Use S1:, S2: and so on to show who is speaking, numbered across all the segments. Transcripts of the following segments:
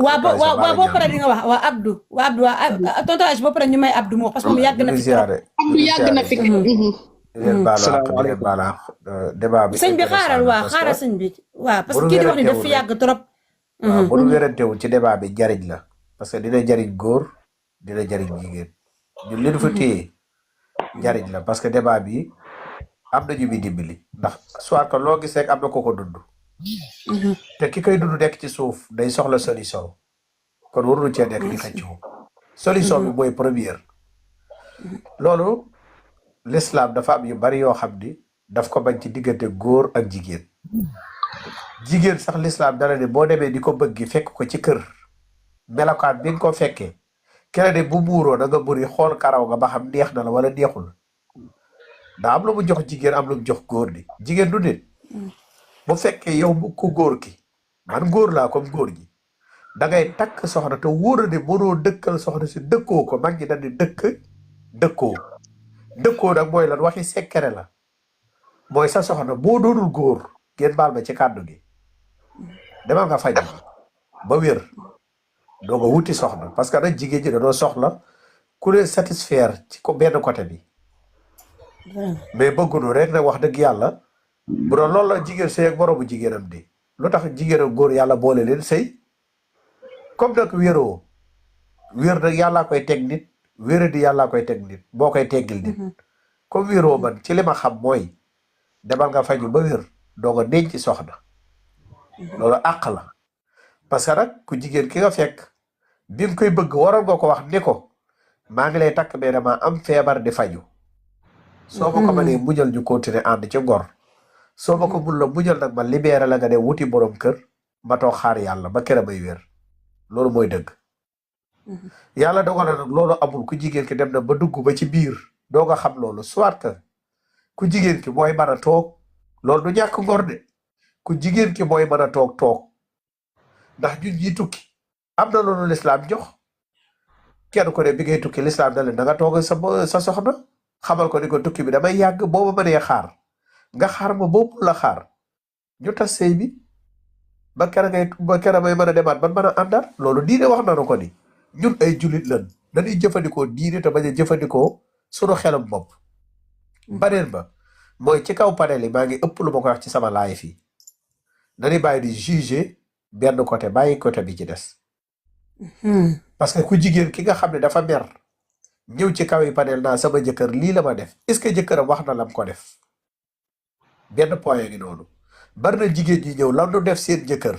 S1: waa boo paree di nga wax waa Abdou tonton Aïcha boo paree ñu may Abdou moo parce que moom yàgg na fi trop.
S2: Abdou yàgg na fi.
S3: débat bi
S1: sëñ bi xaaral sëñ bi waaw parce que kii di wax ni daf fi yàgg trop.
S3: waaw bu nu wérantewul ci débat bi jariñ la parce que dina jariñ góor dina jariñ jigéen ñun li nu fa téye jariñ la parce que débat bi am na ñu muy dimbali ndax soit que loo gis rek am na ko dund. te ki koy dund nekk ci suuf day soxla solution kon waruñu cee nekk di xëccoo solution bi mooy première loolu l'islam dafa am yu bari yoo xam ni daf ko bañ ci diggante góor ak jigéen sax l'islam dana ne boo demee di ko bëgg fekk ko ci kër melokaan bi nga ko fekkee keneen ne bu muuroo da nga bëri xool karaw nga ba xam neex na la wala neexul daa am lu mu jox jigéen am lu mu jox góor ni jigéen du nit bu fekkee yow ku góor ki man góor laa comme góor gi da ngay takk soxna te wóor ne mënoo dëkkal soxna si dëkkoo ko mag ñi dañ di dëkkoo nag mooy lan waxi sekkere la mooy sa soxna boo doonul góor ngeen baal ma ci kàddu gi demal nga faj ba wér doo nga wuti soxna parce que nag jigéen ñi dañoo soxla ku leen satisfaire ci ko benn côté bi mais bëggunu rek nag wax dëgg yàlla bu doon loolu la jigéen sëy ak boroomu jigéenam di lu tax jigéen ak góor yàlla boole leen sëy comme nag wér nag yàllaa koy teg nit wéra di yàllaa koy teg nit boo koy teggil nit comme wéroo man ci li ma xam mooy demal nga faju ba wér doo nga denc ci soxna loolu àq la parce que nag ku jigéen ki nga fekk bi nga koy bëgg waroon nga ko wax ni ko maa ngi lay takk mais dama am feebar di faju soo ma ko mënee muñal ñu continuer ànd ci ngor soo ma ko mun la muñal nag ma libéré la nga dem wuti borom kër ma toog xaar yàlla ba kër may wér loolu mooy dëgg yàlla dogal na nag loolu amul ku jigéen ki dem na ba dugg ba ci biir doo nga xam loolu soit que ku jigéen ki mooy mën a toog loolu du ñàkk ngor de ku jigéen ki mooy mën a toog ndax ñun ñi tukki am na loolu lislaam jox kenn ko ne bi ngay tukki lislaam na leen da nga toog sa soxna xamal ko ni ko tukki bi damay yàgg boo ma mënee xaar nga xaar ma boobu la xaar ñu tas sëy bi ba kera may mën a demaat ban mën a àndaat loolu diine wax nanu ko ni ñun ay jullit lan dañuy jëfandikoo diine te bañ a jëfandikoo sunu xelam bopp baneen ba mooy ci kaw panel yi maa ngi ëpp lu ma ko wax ci sama live yi dañuy bàyyi di juger benn côté bàyyi côté bi ci des parce que ku jigéen ki nga xam ne dafa mer ñëw ci kaw yi panel naa sama jëkkër lii la ma def est-ce que jëkkëram wax na lam ko def benn point ngi noonu bari na jigéen ñi ñëw lan du def seen jëkkër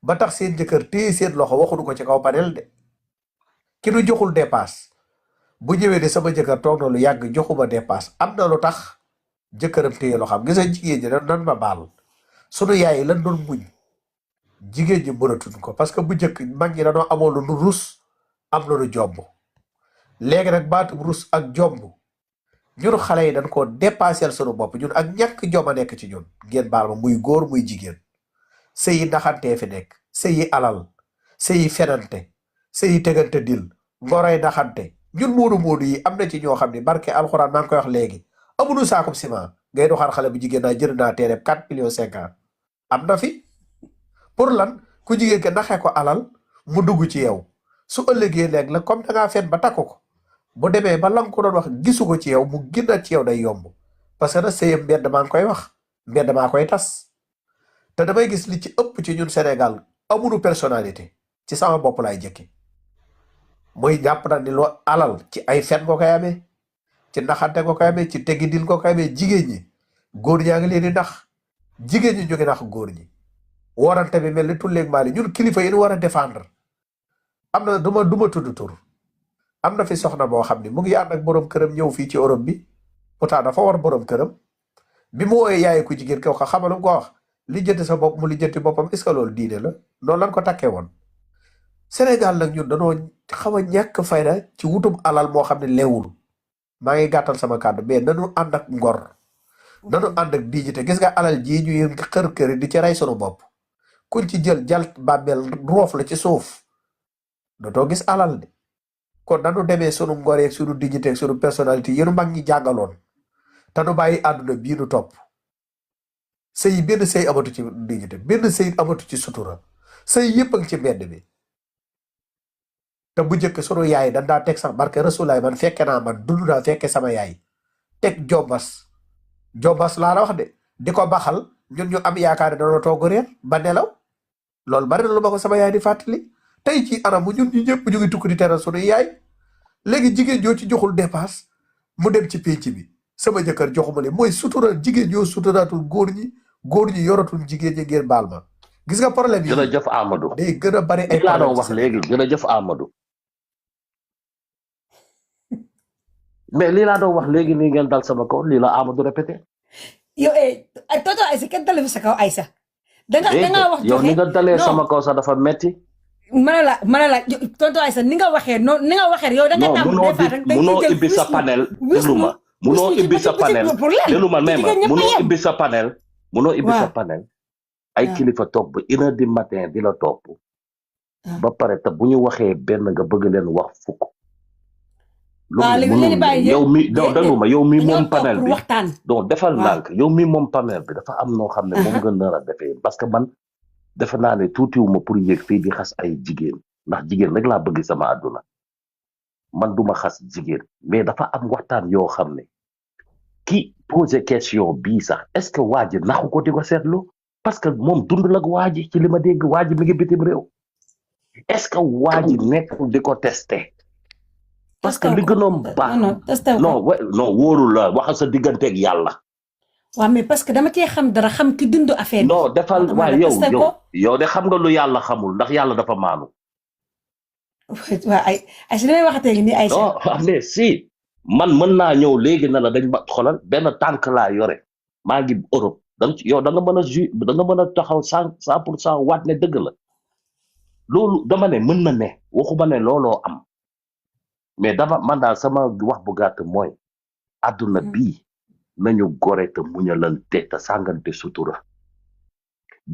S3: ba tax seen jëkkër téye seen loxo waxuñu ko ci kaw panel de ki nu joxul dépasse bu ñëwee de sama jëkkër toog na lu yàgg joxuma dépasse am na lu tax jëkkëram téye loo xam gis nga jigéen ñi nan ma baal sunu yaay yi lan doon muñ jigéen ñi mënatuñ ko parce que bu njëkk mag ñi dañoo amoon lu nu rus am lu nu jomb léegi nag baatum rus ak jomb ñun xale yi dañ koo dépassé sunu bopp ñun ak ñàkk jom a nekk ci ñun ngeen baal ma muy góor muy jigéen sëy yi naxantee fi nekk sëy yi alal sëy yi fenante sëy yi tegante dil ngoroy naxante ñun moodu yi am na ci ñoo xam ne barke alxuraan maa ngi koy wax léegi amuñu saakum ciment ngay doxal xale bu jigéen naa jënd naa teereb 4 millions 5 ans am na fi pour lan ku jigéen ke naxee ko alal mu dugg ci yow su ëllëgee léeg la comme da ngaa fen ba takku ko bu demee ba la nga ko doon wax gisu ko ci yow mu génnaat ci yow day yomb parce que nag sëyam mbedd maa ngi koy wax mbedd maa koy tas te damay gis li ci ëpp ci ñun Sénégal amuñu personnalité ci sama bopp laay jëkki mooy jàpp na ni loo alal ci ay fen nga koy amee ci naxante nga koy amee ci teggi dil nga koy amee jigéen ñi góor ñaa ngi leen di nax jigéen ñi ñu ngi nax góor ñi warante bi mel ni tulleeg maali ñun kilifa yi ñu war a défendre am na duma tudd tur am na fi soxna boo xam ne mu ngi ànd ak borom këram ñëw fii ci Europe bi pourtant dafa war borom këram bi mu wooyee yaay ku jigéen ko xamalum ko wax lijjanti sa bopp mu lijjanti boppam est-ce que loolu diine la noonu lan ko takkee woon Sénégal nag ñun danoo xaw a ñàkk fayda ci wutum alal moo xam ne leewul maa ngi gàttal sama kàddu mais nanu ànd ak ngor nanu ànd ak dignité gis nga alal jii ñu yéen xër di ci rey sunu bopp kuñ ci jël jal bàmmeel roof la ci suuf dootoo gis alal de kon nanu demee sunu ngor yeeg sunu dignité ak sunu personnalité yéenu mag ñi jàngaloon te nu bàyyi àdduna bii nu topp sëy benn sëy amatu ci dignité benn sëy amatu ci sutura sëy yëpp a ngi ci mbedd mi te bu njëkk sunu yaay dañ daa teg sax barke rasulaay man fekke naa man dund naa fekke sama yaay teg jombas laa la wax de di ko baxal ñun ñu am yaakaar ne dañoo toog réer ba nelaw loolu bari na lu ma ko sama yaay di fàttali tey ci anam bu ñun ñu ñëpp ñu ngi tukki di teral sunu yaay léegi jigéen joo ci joxul dépasse mu dem ci pénc bi sama jëkkër joxuma ne mooy sutura jigéen ñoo suturaatul góor ñi yoratul jigéen ñi ngeen baal ma gis nga problème yi
S2: jërëjëf Amadou
S3: day gën a bari ay
S2: laa doon
S3: problème
S2: wax léegi jërëjëf Amadou mais lii laa doon wax léegi nii ngeen dal sama kaw lii la Amadou répété
S1: yow tonton Aïssa kenn dalu fi sa kaw Aïssa danga wax
S2: yow ni nga dalee sama kaw sax dafa metti
S1: ma ne la tonton Aïssa ni nga waxee noonu ni nga waxee yow da nga tàmm des fois rek
S2: munoo ibbi sa panel déglu ma munoo ibbi sa panel déglu ma même munoo ibbi sa panel munoo ibbi sa panel ay kilifa topp ba 1h du matin di la topp ba pare te bu ñu waxee benn nga bëgg leen wax fukk yow mi donc déglu ma yow mi moom panel bi donc defal ndànk yow mi moom panel bi dafa am noo xam ne moom nga nar a defee parce que man defe naa ne tuutiwuma pour yéeg fii di xas ay jigéen ndax jigéen rek laa bëgg sama àdduna man duma xas jigéen mais dafa am waxtaan yoo xam ne ki posé question bii sax est-ce que waa ji naxu ko di ko seetlu parce que moom dund lag waa ji ci li ma dégg waa ji mi ngi bitim réew est-ce que waa ji nekkul di ko testé parce que li gënoon baax non wóorul la wax sa digganteeg yàlla
S1: waaw mais parce que dama cee xam dara xam ki dund affaire
S2: non defal waaye yow de xam nga lu yàlla xamul ndax yàlla dafa maanu
S1: waaw ay si damay waxatee ni ay
S2: non mais si man mën naa ñëw léegi na la dañ ba xolal benn tànk laa yore maa ngi Europe yow da nga mën a da nga mën a taxaw 100% waat ne dëgg la loolu dama ne mën na ne waxuma ne looloo am mais dama man daal sama wax bu gàtt mooy àdduna bii nañu gore te muñalante te sàngante sutura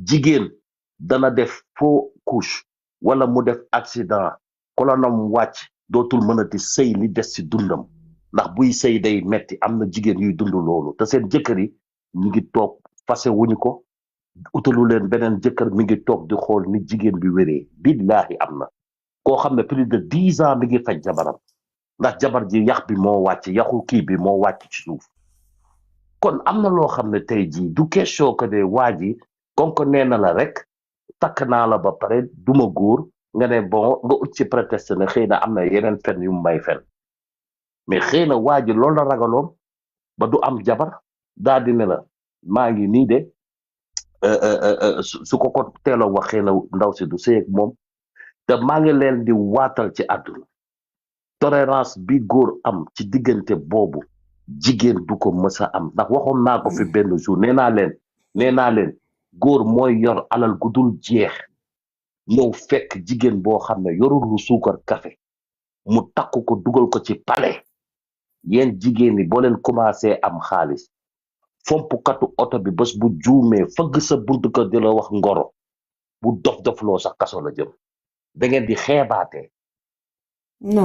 S2: jigéen dana def faux couche wala mu def accident kolonam wàcc dootul mënati sëy li des ci dundam ndax buy sëy day metti am na jigéen yuy dund loolu te seen jëkkër yi ñu ngi toog fase wuñu ko utalu leen beneen jëkkër mi ngi toog di xool ni jigéen bi wéree billaahi am na koo xam ne plus de 10 ans mi ngi faj jabaram ndax jabar ji yax bi moo wàcc yaxu kii bi moo wàcc ci suuf kon am na loo xam ne tey jii du question que de waa ji comme que nee na la rek takk naa la ba pare duma góor nga ne bon nga ut ci prétexte ne xëy na am na yeneen fen yu may fen mais xëy na waa ji loolu la ragaloon ba du am jabar daa di ne la maa ngi nii de su ko teel a wax xëy na ndaw si du sëy ak moom te maa ngi leen di waatal ci àdduna tolérance bi góor am ci diggante boobu jigéen du ko mës a am ndax waxoon naa ko fi benn jour nee naa leen góor mooy yor alal gu dul jeex ñëw fekk jigéen boo xam ne yorul lu suukar café mu takk ko dugal ko ci palais yéen jigéen ñi boo leen commencé am xaalis fompkatu oto bi bés bu juumee fëgg sa buntu kër di la wax ngoro bu dof-dofloo sax kaso la jëm da ngeen di xeebaatee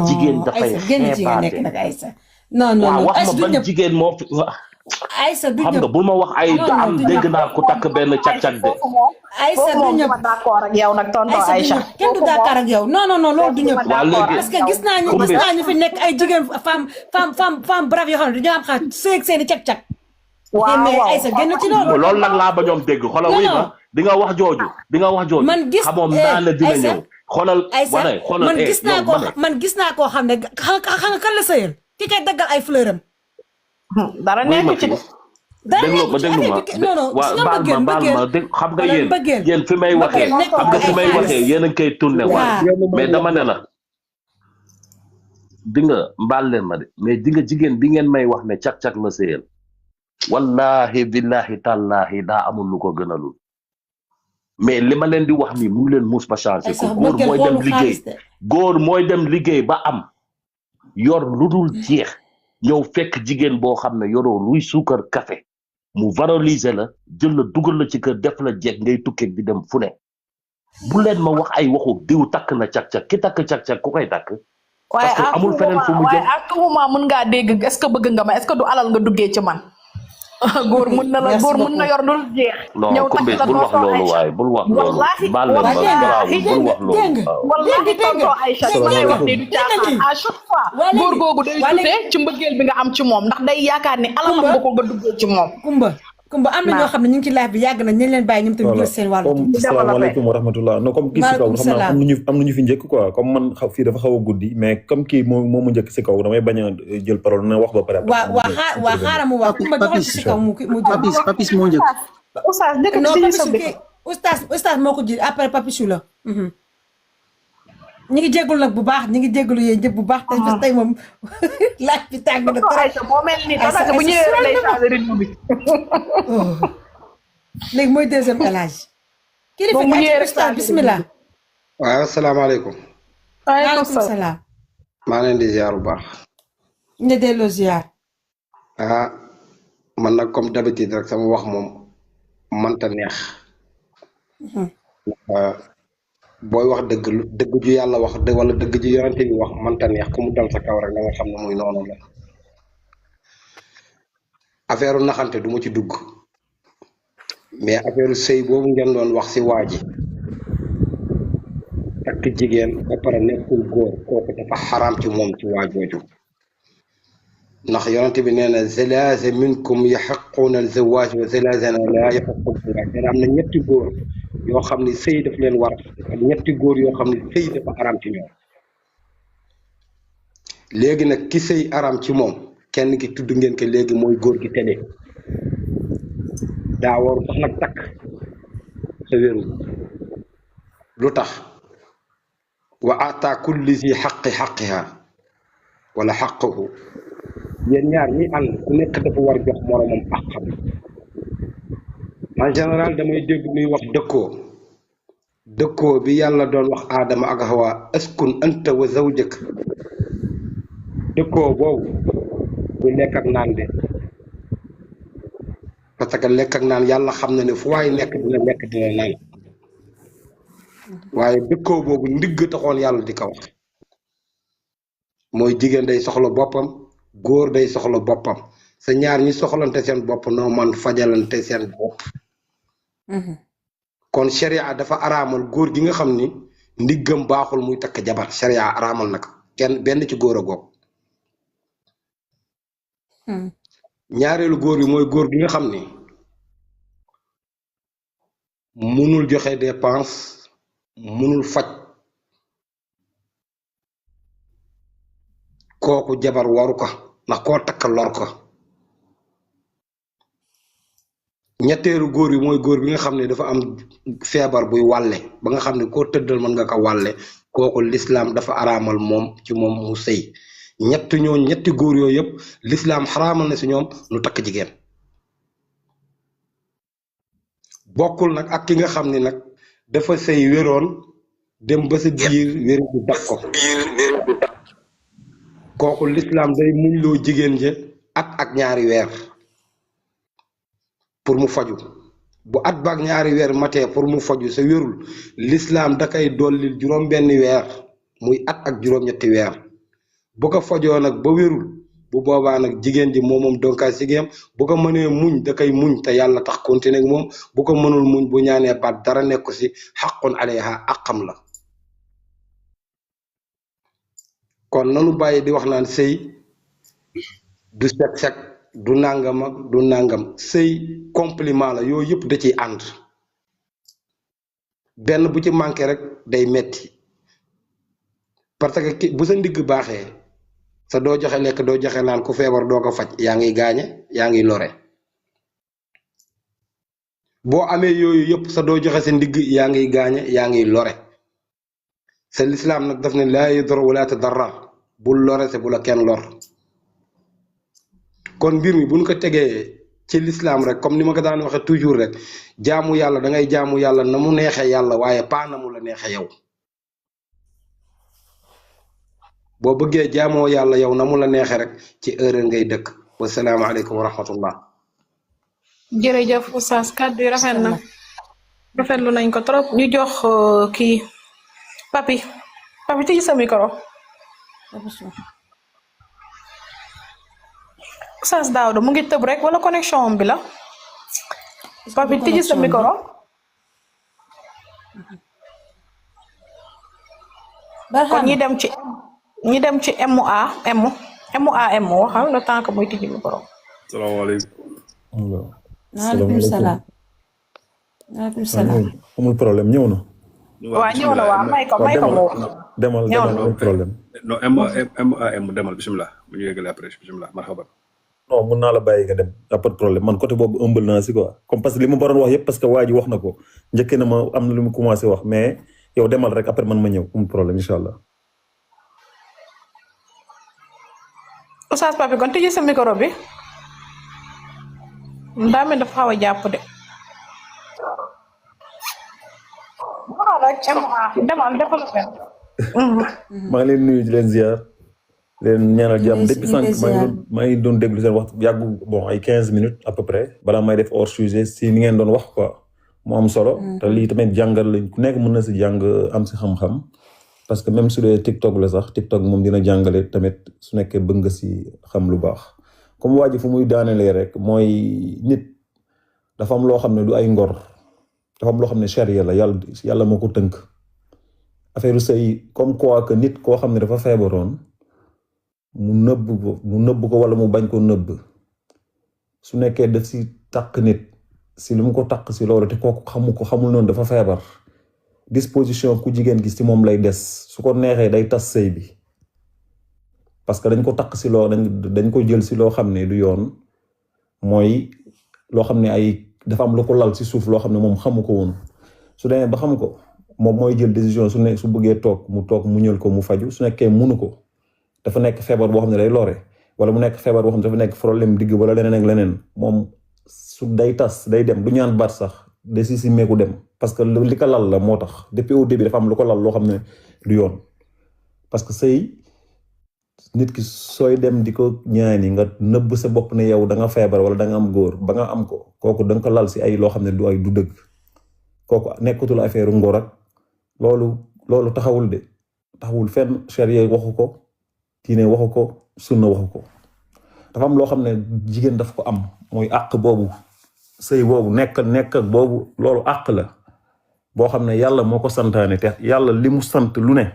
S2: jigéen dafay xeebaate
S1: non
S2: waaw wax ma ban jigéen moo fi
S1: Aïssa du
S2: xam nga bul ma wax ay am dégg naa ku takk benn càq-càq de
S1: Aïssa du ñëpp
S4: d'accord ak yow nag tonton Aïcha
S1: kenn du d'accord ak yow non loolu du ñëpp
S2: waaw léegi
S1: parce que gis naa ñu fi nekk ay jigéen femme brave yoo xam ne dañoo am xaar seeg seeni càq-càq mais Aïssa génn ci
S2: loolu nag laa ba ñoom dégg xoolal wuy ma di nga wax jooju
S1: man gis
S2: xamoon naa ne dina ñëw xoolal
S1: man gis naa koo xam ne xam nga kan la sëyal ki kay daggal ay fleur am
S4: dara nekk ci
S2: déglu ma baal ma dégg xam nga yéen fi may waxee yéen a ngi koy tourné waat mais dama ne la di nga mbaal leen ma de mais di nga jigéen bi ngeen may wax ne cag-cag la sëyal wallahi billahi tallahi daa amul lu ko gënalul mais li ma leen di wax nii mu leen muus ba changé ko góor mooy dem liggéey ba am yor lu dul jeex ñëw fekk jigéen boo xam ne yoroo luy suukar café mu valoriser la jël la dugal la ci kër def la jeeg ngay tukkeeg di dem fu ne bu leen ma wax ay waxu diw takk na cag-cag ki takk cag-cag ku koy takk parce que amul feneen fu mu jëm
S4: waaye à tout moment mën ngaa dégg est-ce que bëgg nga ma est-ce que du alal nga duggee ci man góor mun na la góor mun na yor dul jeex.
S2: non
S4: ñëw
S2: Kumbe
S4: takk la
S2: bul wax
S4: tonton
S2: loolu
S4: Aïcha.
S2: waaye bul wax loolu
S4: Wallahi,
S2: baal leen ma
S4: wallahi,
S2: garaawul bul wax loolu
S1: dégg nga.
S2: waaw.
S4: wallahi
S1: dégg nga.
S4: tonton Aïcha li ma lay wax nii du caaxaan à chaque fois.
S1: waa léegi-
S4: góor googu day
S1: waa léegi-
S4: dutee ci mbëggeel bi nga am ci moom ndax day yaakaar ni alalam nga ko nga duggee ci moom.
S1: Kumba am na ñoo xam ne ñu ngi ci live bi yàgg na ñu leen bàyyi ñoom tamit jël seen wàllu.
S5: comme asalaamaaleykum wa rahmatullah non comme kii si kaw xam naa am nañu fi njëkk quoi comme man fii dafa xaw a guddi mais comme kii moo mu njëkk si kaw damay bañ a jël parole na wax ba pare.
S1: waa xaaral mu wax Kumba joxal ci kaw mu jël.
S6: Papis moo njëkk.
S4: Oustaz dëkk
S1: non
S4: ci
S1: Papichou
S4: sa bi.
S1: kii oustaz moo ko ji après Papichou la. ñi ngi jégalu nag bu baax ñi ngi jégalu yéen ñëpp bu baax. tey moom laaj bi tàng na trop.
S4: Aïcha moo mel ni daanaka bu ñëwee rek lay changé rythme bi.
S1: léegi mooy deuxième élage. kilifa
S4: Moom mu
S1: gi
S4: ñëwee
S1: ak
S4: rek
S1: oustaz bismillah.
S6: waaw asalaamaaleykum.
S1: waaleykum salaam.
S6: maa leen di ziar bu baax.
S1: ñu delloo ziar.
S6: ah man nag comme d'habitude rek sama wax moom mënta neex. booy wax dëgg ju yàlla wax wala dëgg ju yonente bi wax mënta neex ku mu dal sa kaw rek da nga xam ne muy noonu la. affaire naxante du ma ci dugg mais affaire sëy boobu ngeen doon wax si waa ji takk jigéen ba pare nekkul góor kooku dafa xaraam ci moom ci waa jooju ndax yonente bi nee na zalaasa minkum yaxiquuna alzawaaj wa zalaasana laa yaxiqu alzawaaj nee na am na ñetti góor yoo xam ne sëy daf leen war ak ñetti góor yoo xam ne sëy dafa araam ci ñoom léegi nag ki sëy araam ci moom kenn ki tudd ngeen ko léegi mooy góor gi tëddee daa waru sax nag takk sa wéru lu tax wa ata kulli zi xaqi xaqiha wala xaqahu yéen ñaar ñi ànd ku nekk dafa war jox moromam àqam en général damay dégg muy wax dëkkoo bi yàlla doon wax aadama ak hawa askun anta wa zawjak dëkkoo boobu du lekk ak naan de parce que lekk ak naan yàlla xam na ne fu waay nekk dina lekk dina naan waaye dëkkoo boobu ndigg taxoon yàlla di ko wax mooy jigéen day soxla boppam góor day soxla boppam sa ñaar ñi soxlante seen bopp noo man fajalante seen bopp kon sharia dafa araamal góor gi nga xam ni ndiggam baaxul muy takk jabar sharia araamal na ko kenn benn ci góor a goog ñaareelu góor yi mooy góor gi nga xam ni munul joxe dépense munul faj kooku jabar waru ko ndax koo takk lor ko ñetteelu góor yi mooy góor bi nga xam ne dafa am feebar buy wàlle ba nga xam ne koo tëddal mën nga ko wàlle kooku lislaam dafa araamal moom ci moom mu sëy ñetti góor yooyu yëpp lislaam xaraamal na si ñoom nu takk jigéen bokkul nag ak ki nga xam ne nag dafa sëy wéroon dem ba sa biir wéru bu dab ko kooku lislaam day muñ loo jigéen ja ak ñaari weer pour mu faju bu at baak ñaari weer matee pour mu faju sa wérul lislaam da koy dollil juróom benni weer muy at ak juróom-ñetti weer bu ko fajoo nag ba wérul bu boobaa nag jigéen ji moom donkaa sigéem bu ko mënee muñ da koy muñ te yàlla tax continuer ak moom bu ko mënul muñ bu ñaanee baat dara nekku si xaqun alayha aqam la kon nanu bàyyi di wax naan sëy du sek du nangam ak du nangam sëy compliment la yooyu yëpp da ciy ànd benn bu ci manqué rek day metti parce que bu sa ndigg baaxee sa doo joxe lekk doo joxe naan ku feebar doo ko faj yaa ngi gaañe yaa ngi lore boo amee yooyu yëpp sa doo joxe sa ndigg yaa ngi gaañe yaa ngi lore sa lislaam nag daf ne laa yadur wala tadarrar bul lore se bu la kenn lor kon mbir mi buñ ko tegee ci lislaam rek comme ni ma ko daan waxe toujours rek jaamu yàlla da ngay jaamu yàlla na mu neexee yàlla waaye paa na mu la neexee yow boo bëggee jaamoo yàlla yow na mu la neexee rek ci heure ngay dëkk wasalaamaaleykum wa rahmatullah
S4: jërëjëf Oustaz kàddu yi rafet na rafetlu nañ ko trop ñu jox kii papi tëj sa micro Oustaz Daouda mu ngi tëb rek wala connexion bi la papi tijji sa micro kon ñi dem ci MUAM waxal le temps que muy tijji micro.
S5: salaamaaleykum.
S1: maaleykum salaam. maaleykum salaam.
S5: amul problème ñëw na.
S4: waaw ñëw na waaw may ko mu wax.
S5: demal amul problème.
S7: non MUAM demal bisimilah bu ñu yeggalee après bisimilah marhaban.
S5: non mun naa la bàyyi nga dem y a pas de problème man côté boobu ëmbal naa si quoi comme parce que li ma waroon wax yëpp parce que waa ji wax na ko njëkkee na ma am na lu mu commencé wax mais yow demal rek après man ma ñëw amul problème incha allah.
S4: Oustaz Papi kon tijji sa micro bi daa mel dafa xaw a jàpp de. waaw rek demal développé.
S5: maa ngi leen nuyu di leen ziar leen ñaanal jàmm depuis sànq maa ngi doon déglu seen wax yàggu bon ay 15 minutes à peu près balaa may def hors sujet si ni ngeen doon wax quoi mu am solo te lii tamit jàngal lañ ku nekk mën na si jàng am si xam-xam parce que même su dee TikTok la sax TikTok moom dina jàngale tamit su nekkee bëgg nga si xam lu baax comme waa ji fu muy daanelee rek mooy nit dafa am loo xam ne du ay ngor dafa am loo xam ne charia la yàlla moo ko tënk affaire sëy comme quoi que nit koo xam ne dafa feebaroon mu nëbb ko wala mu bañ ko nëbb su nekkee daf si takk nit si lu mu ko takk si loolu te kooku xamul noonu dafa feebar disposition ku jigéen gi si moom lay des su ko neexee day tas sëy bi parce que dañ ko takk si loo dañ ko jël si loo xam ne du yoon mooy loo xam ne dafa am lu ko lal si suuf loo xam ne moom xamu ko woon su demee ba xam ko moom mooy jël décision su bëggee toog mu ñël ko mu faju su nekkee munu ko dafa nekk feebar boo xam ne day lore wala mu nekk feebar boo xam ne dafa nekk problème digg wala leneen ak leneen moom su day tas day dem du ñaan baat sax da si meeku dem parce que li ko lal la moo tax depuis au début dafa am lu ko lal loo xam ne du yoon parce que sëy nit ki sooy dem di ko ñaani nga nëbb sa bopp ne yow da nga feebar wala da nga am góor ba nga am ko kooku da nga ko lal si ay loo xam ne du dëgg kooku nekkatul affaire ngor ak loolu taxawul fenn charia waxu ko diine waxu ko sunna waxu ko dafa am loo xam ne jigéen daf ko am mooy àq boobu sëy boobu nekk boobu loolu àq la boo xam ne yàlla moo ko santaane te yàlla li mu sant lu ne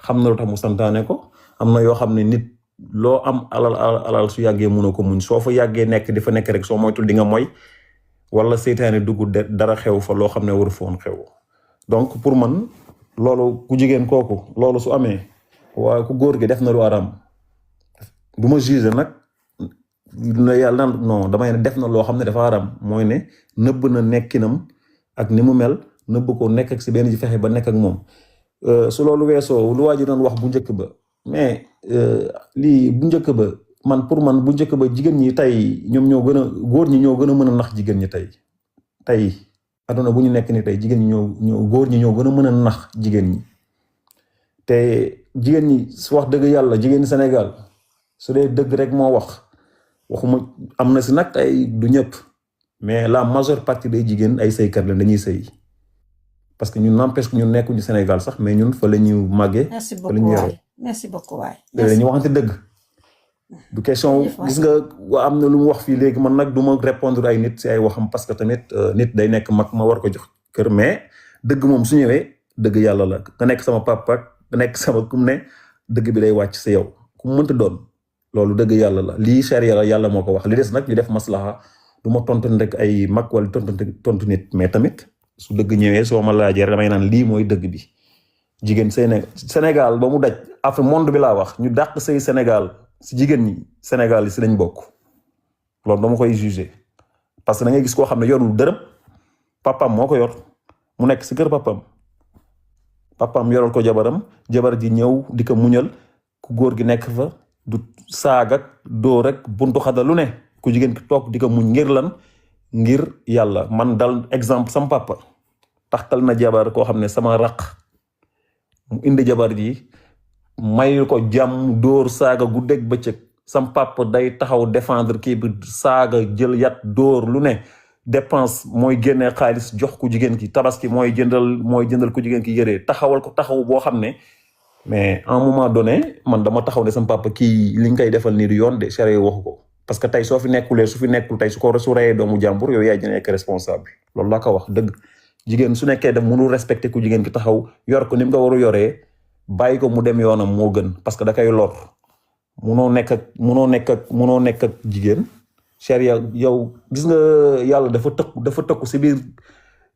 S5: xam na lu tax mu santaane ko am na yoo xam ne nit loo am alal su yàggee mënoo ko muñ soo fa yàggee nekk di fa nekk rek soo moytul di nga moy wala seytaane dugg dara xew fa loo xam ne waru foon xew donc pour man loolu ku jigéen kooku loolu su amee waaye ku góor gi def na lu aram du ma juger nag na yàlla non damay ne def na loo xam ne dafa aram mooy ne nëbb na nekkinam ak ni mu mel nëbb ko nekk ak si benn ji fexe ba nekk ak moom su loolu weesoo lu waa ji doon wax bu njëkk ba mais lii bu njëkk ba pour man bu njëkk ba jigéen ñi tey ñoom ñoo gën a góor ñi ñoo gën a mën a nax jigéen ñi tey aduna bu ñu nekk ni tey jigéen ñi góor ñi ñoo gën a mën a nax jigéen ñi te jigéen ñi su wax dëgg yàlla jigéen Sénégal su dee dëgg rek moo waxuma am na si nag ay du ñëpp mais la majeure partie des jigéen ay sëykat la dañuy sëy parce que ñun n'empêche que ñun nekkuñu Sénégal sax mais ñun fa la ñu màggee. fa la ñu yoroo
S1: merci beaucoup waay.
S5: dañuy waxante dëgg. du question gis nga am na lu mu wax fii léegi man nag du ma répondre ay nit si ay waxam parce que tamit nit day nekk mag ma war ko jox kër mais dëgg moom su ñëwee dëgg yàlla la nga nekk sama papa nga nekk sama kum ne dëgg bi day wàcc si yow ku mu mënta doon loolu dëgg yàlla la lii charia la yàlla moo ko wax li des nag ñu def maslaha du ma tontu rek ay mag wala tontu nit mais tamit su dëgg ñëwee soo ma laajee damay naan lii mooy dëgg bi jigéen Sénégal ba mu daj après monde bi laa wax ñu dàq sëy Sénégal si jigéen ñi Sénégal yi si lañ bokk loolu dama koy juger parce que da ngay gis koo xam ne yorul dërëm papam moo ko yor mu nekk si kër papam yoral ko jabar ji ñëw di ko muñal ku góor gi nekk fa du saagak doo rek buntu xada lu ne ku jigéen ki toog di ko muñ ngir lan ngir yàlla man dal exemple sama papa taxtal na jabar koo xam ne sama raq mu indi jabar ji may ko jàmm dóor saaga guddeeg bëccëg sam papa day taxaw défendre kii bi saaga jël yat dóor lu ne dépense mooy génnee xaalis jox ku jigéen ki tabaski mooy jëndal ku jigéen ki yëree taxawal ko taxaw boo xam ne mais à un moment donné man dama taxaw ne sam papa kii li nga koy defal nii du yoon de charia waxu ko parce que tey soo fi nekkulee su fi nekkul tey su reyee doomu jàmbur yow yaay nekk responsable loolu laa ko wax dëgg jigéen su nekkee daf mënul respecté ku jigéen ki taxaw yor ko ni mu ko war a yoree bàyyi ko mu dem yoonam moo gën parce que da koy lor munoo nekk ak jigéen charia yow gis nga yàlla dafa tëkku si biir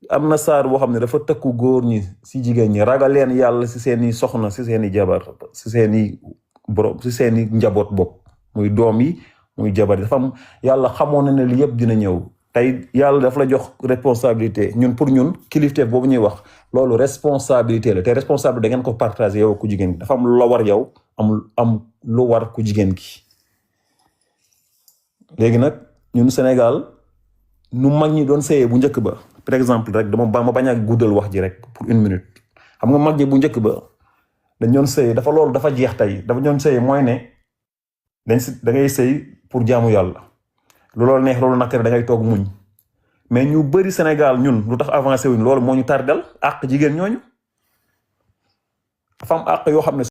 S5: am na saar boo xam ne dafa tëkku góor ñi si jigéen ñi ragal leen yàlla si seeni soxna si seeni jabar si seeni borom si seeni njaboot bopp muy doom yi muy jabar yi dafa am yàlla xamoon na ne li yëpp dina ñëw tey yàlla dafa la jox responsabilité ñun pour ñun kilifteef boobu ñuy wax loolu responsabilité la te responsabilité da ngeen ko partager yow ku jigéen gi dafa am lu la war yow am lu war ku jigéen gi léegi nag ñun Sénégal nu mag ñi doon sëyee bu njëkk ba par exemple rek ma bañ a guddal wax ji rek pour 1 minute xam nga mag ñi bu njëkk ba dañ doon sëy loolu dafa jeex tey dafa doon sëy mooy ne da ngay sëy pour jaamu yàlla loolu neex loolu nag da ngay toog muñ mais ñu bëri Sénégal ñun lu tax avancé wuñ loolu moo ñu tardel àq jigéen ñooñu dafa am àq yoo xam ne